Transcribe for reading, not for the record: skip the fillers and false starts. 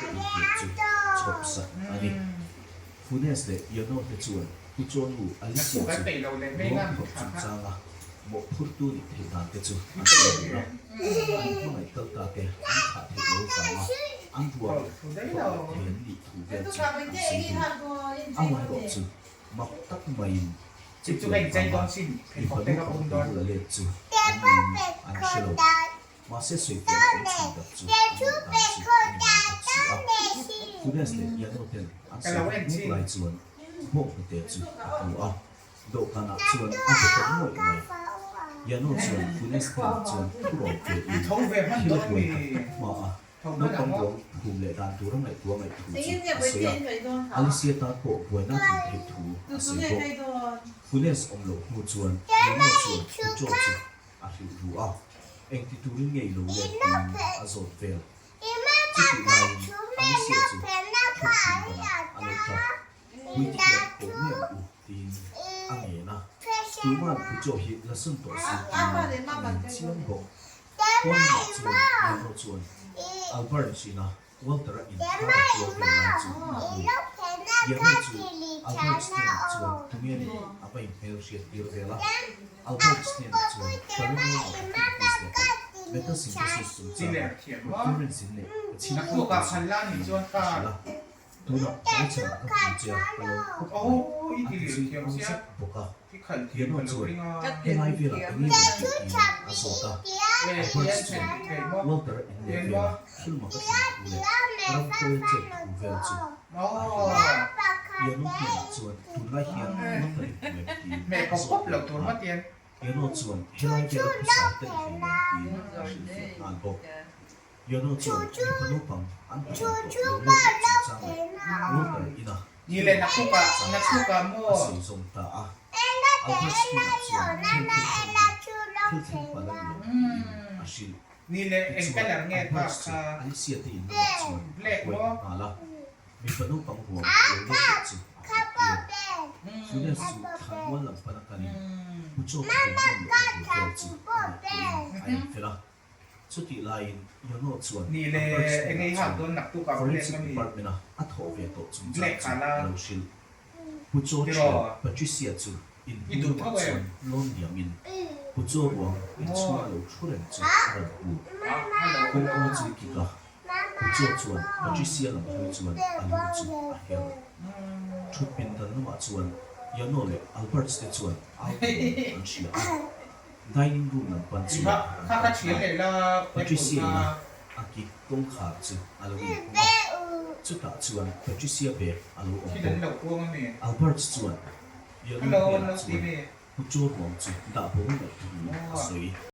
te eitur chu chhawp sak a ni. Funes leh Yono te chuan Pu Chawnu Alicia chu ruang phawrh chungchanga mawhphurtu nih theih dan te chu an sawi dun a, an hmangaih kal ta te an thlah theih lo vanga an ruang phawrh leh thei an nih thu vel chu an sawi dun. Amaherawh chu mak tak maiin chutiang vanga mipa naupang te bula let chu an niin an hre lo. Mahse sawifiahna awm chhun tak chu an ngaihdan chu a ni mai bawk si a. Funes leh Yano ten an sawi mek mek lai chuan bawk hnute chu a hmu a, dawhkanah chuan a bu ta nuaih mai. Yano chuan Funes hnenah chuan thu rawn pe in thil a buai tak tak hma a, naupang ruang phum leh dan tura ngaihtuah ngaih thu chu a sawi a, Alicia tan pawh buaina a tlin theih thu a sawi bawk. Funes awm loh hnu chuan Yano chuan Hucho chu a hrilh ru a, engti turin nge i lo let tiin a zawt vel. Chutih laiin Alicia chu thut pin banah a lo tap, Pui ti hian haw mai ang u tiin a ngen a, tuma'n Pucho hi la sawn tawh su tiin a ngen chiam bawk. Pawn lamah chuan Yano chuan Albert ina Walter-a inkhar a kual vel lai chu a hmu. Yano chu Albert hnenah chuan tunge ni tih a va inhmel hriat tir vel a. Albert hnenah chuan Paranormal Activities leh Metasynthesis chungchanga conference in neih ka chhim pui ta chu tiin a hrilh a. Tunah hmaichhanah ka hmu che a, ka lo khawp mai, a ti zui nghal zat bawk a. Yano chuan helai velah eng nge rawn tih tiin a zawt a. Albert chuan Walter-a in leh vela thil mak a thlen thu leh ramhuai a chet thu vel chu a hrilh a. Yano hnenah chuan tunlai hian Walter i hmu em tiin a zawt leh nghal. Yano chuan helai vela phusa hi ka ni hleinem tiin a hrilhfiah nghal bawk. Yano chuan mipa naupang an pahnih tawh lo let leh chungchang leh Walter ina thil mak chungchang chu a sawi zawm ta a. Albert hnenah chuan heng thil thleng hi thil thleng palh a ni lo tiin a hrilh. Tichuan Albert chu Alicia te in lamah chuan a hruai ta nghal a. Mipa naupang ruang lo let leh chu a hmuh tir. Funes chu thlanmual lam pana kalin Pucho ka hmu hman lehna tur vel chu a ngaihtuahin a infel a. Chutih laiin Yono chuan Ni le, Albert eng hnenah ei hak chuan dawn naktuk ah black Forensic a mi? Department a a thawh ve tawh chungchang Black chu kha la. a lo hrilh. Pu Chaw Tiraw? thian Patricia chu I inhmung duh lamah tho em? chuan lawn liamin Pu Chaw ruang inchhung Maw? a lo thu reng chu a rawn hmu. Ah, hello, Kawngka hello. chu kik a, Pu Chaw chuan Patricia lam hawi chuan a lu chu a her. Thut pindan lamah chuan Yono leh Albert te chuan au thawm an hria a. Dining room lam pan chuan an kal nghal. Patricia ina a kik kawngkhar chu a lo inhawng a, chutah chuan Patricia bag a lo awm bawk. Albert chuan Yonu hnenah chuan Pu Chaw ruang chu dah bo ngaih thu a sawi.